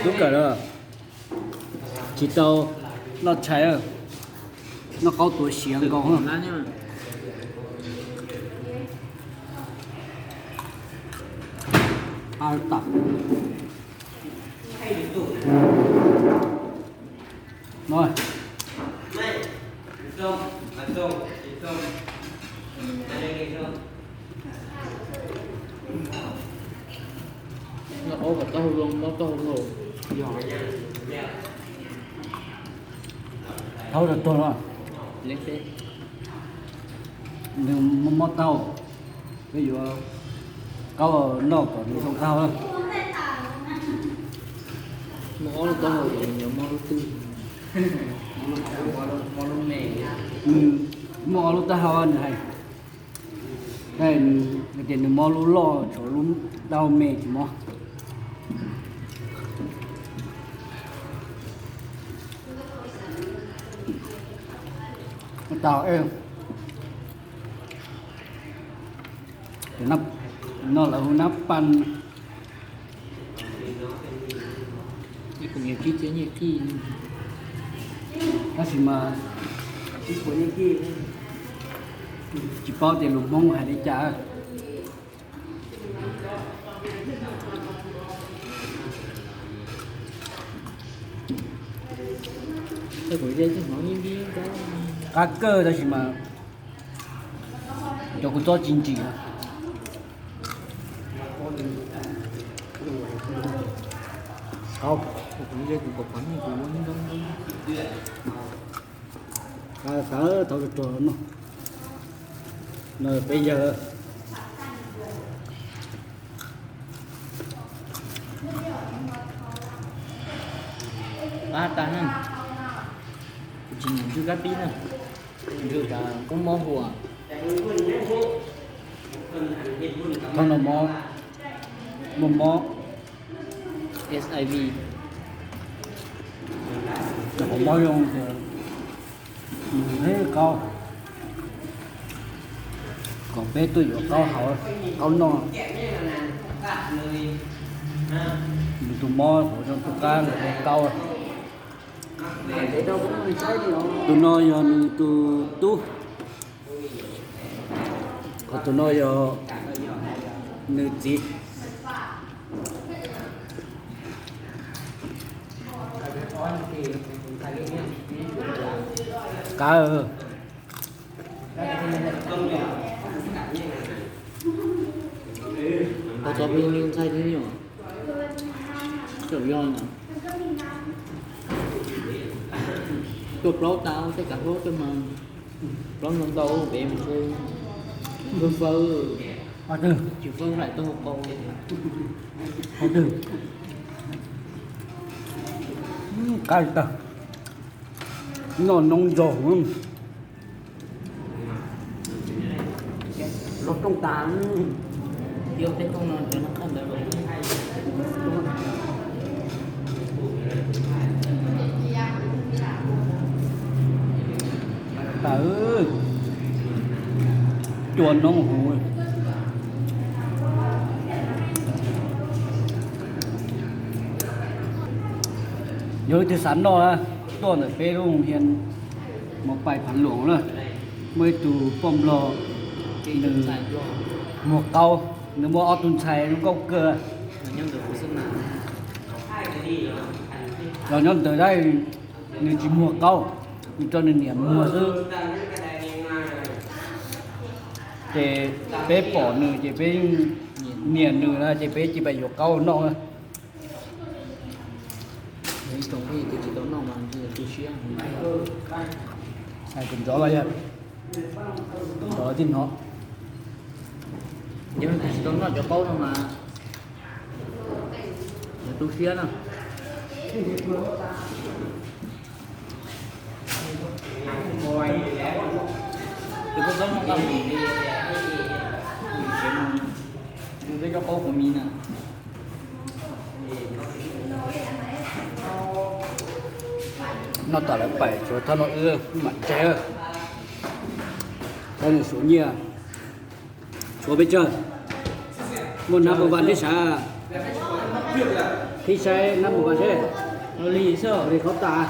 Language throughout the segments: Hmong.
Tub kawm lawm, tsis tau noj tshais, noj qaub tuav siav nkaus. Thaub rau tuag no, nws mob mob taub, peb yuav qaub noj kom nws zoo taub hau. Muaj ob lub taub hau nws hais, hais tias nws mob lub loj, tshuav lub taub hau me tsis mob. Tau, no lawv hu nab pas. Tab sis mas tsis paub tias lus Hmoob hais li cas. Qab kawg tab sis mas cov kuv txob tsis ntsim. Xav thaub rau tuag no, no peb yawg. Pab tas na, kuv tsis nyiam ntswj kab pib na, ntswj tas kub mob hua. Thaub no mob, muaj mob S I V, cov hauv mob zoo tias nws hleb qaub, kom peb tuaj yuav qaub haus, qaub noj. Nws tus mob hauv zoo tus qab nws hleb qaub. Tus no yog nws tus tub, ho tus no yog nws txiv. Qab, tau txog peb ntxhais thiab nyuam, tseem yog na, tuaj plaub tas tej kav hluab tuaj mas plaub ntau ntau pem mus tshua, fawb fawb, tsis fawb hlaim tuaj hauv paus. Qab tag, noj noob ntxaug. Los rooj tas, ib ob peb rooj no cov no qab ntawd los. Tas, cua noob huv. Yog leej twg xav noj, tuaj ntawm peb lub hia Mos Pais Phav Luam na, muaj ib tug poj nplog, nws muag qaub, nws muaj ob tug ntxhais zoo nkauj kawg. Los nyob ntawd tab nws tsis muag qaub, nws rau nws niam muag xwb. Ces peb pom nws ces peb nyiam nws na ces peb cia li yuav qaub noj. Hais tus ntxov los yog tus ntxov tij no, yog tus tsis tau noj cov qaub no mas yog tu siab na. Tus koj txob no nqa mus, tus twb cov qaub quav miv na. Noj tas lawv pais, tshuav thaj no wb mam tsev. Thaj no suav nyiaj, tshuav peb tsawg, muaj nab paj vas thiab sav. Ib saib nab mus seb. Li xwb. Li qhov tas.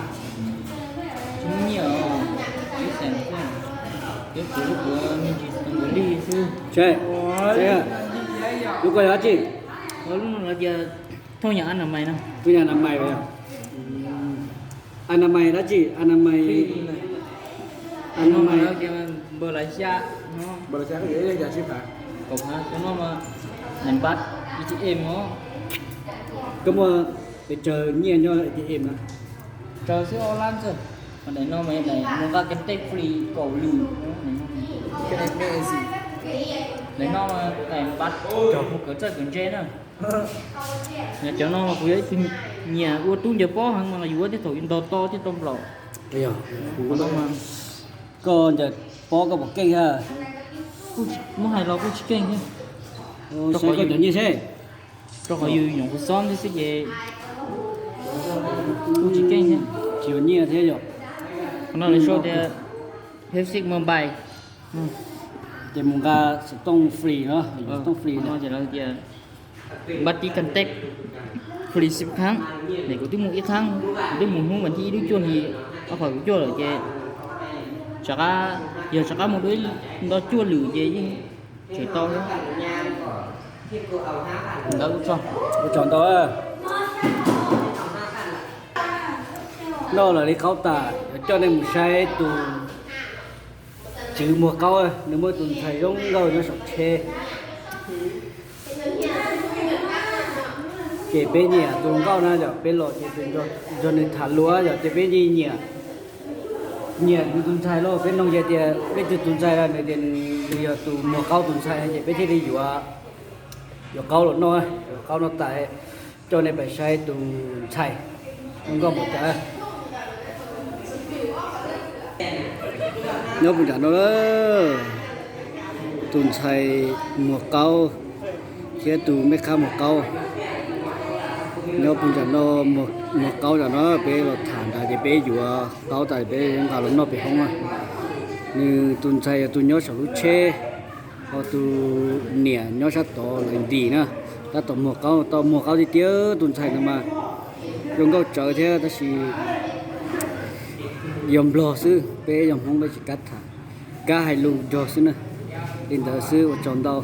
Tsis muaj nyiaj os. Ib xeem xwb. Cov kuv lub kuv me ntsis tus kuv li xwb. Lub koj yog dab tsi? Lub no lawv tias thooj yam anamais no. Thooj yam anamais. Anamais dab tsi? Anamais. Anamais. Npawg Lav Xya no. Kaum phav, cov no mas nais npab A T M os. Koj muaj pes tsawg nyiaj nyob A T M na? Tsawg xwb ob lab ntxawg. Mas daim no mas yog daim mus nqa kag teb free kaum lwm. Daim no mas daim npab hu kawv txawj kawv ntse na. Yog cov no mas kuv yog ib tug nyiam ua tub ncaws pob heev mas los yus ua thiaj thaum yus ntog to thiaj tau nplaum. Koj ncaws pob koj puas keej ha? Muab hais los kuj tsis keej thiab. Saib koj cov nyiaj seb. Rau qhov yus nyuam qhuav xob ntxiv xwb ces kuj tsis keej thiab. Tsis yuav nyiaj thiab yom. Qhov no lawv sau tias Pepsi Mobile. Ces mus nqa xov tooj free no, xov tooj free no ces lawv tias npab tib kag teb free xib qhaab. Nes kuv twb mus ib qhaab, kuv twb mus hnub vas thib ib lub cuaj hli, ob phav kaum cuaj lawm ces yog rov qab mus dua ib nto cuaj lwm ces yeej tseem tau. Ntawd ua tsaug ntau. Noj lawm li qaub tas, coj nej mus saib tus tswv muag qaub, nws muaj tus ntxhais zoo nkauj nyob saum tsheb. Ces peb nyiam tus hluas nkauj na yom, peb los ces nrog nws tham lus yom, ces peb yeej nyiam, nyiam nws tus ntxhais los peb noog tias peb twg tus ntxhais, nws tias nws yog tus muag qaub tus ntxhais, ces peb thiaj li yuav, yuav qaub los noj, yuav qaub noj tas, coj nej pais saib tus ntxhais zoo nkauj npaum cas. Nyob puag nram no, tus ntxhais muag qaub thiab tus me qhab muag qaub. Nyob puag nram no, muag qaub nram no, peb los tham nrad ces peb yuav qaub tas peb nqa los noj pem hoob na. Nws tus ntxhais yog tus nyob saum lub tsheb, ho tus niam nyob sab tod lawv ntim na. Tab tom muag qaub, tau muag qaub tiag tiag, tus ntxhais no mas zoo nkauj tsawv thiab tab sis yog nplog xwb, peb yog hmoob peb tsis kam tham, kab hais lus nrog xwb na. Li ntawd xwb, ua tsaug ntau.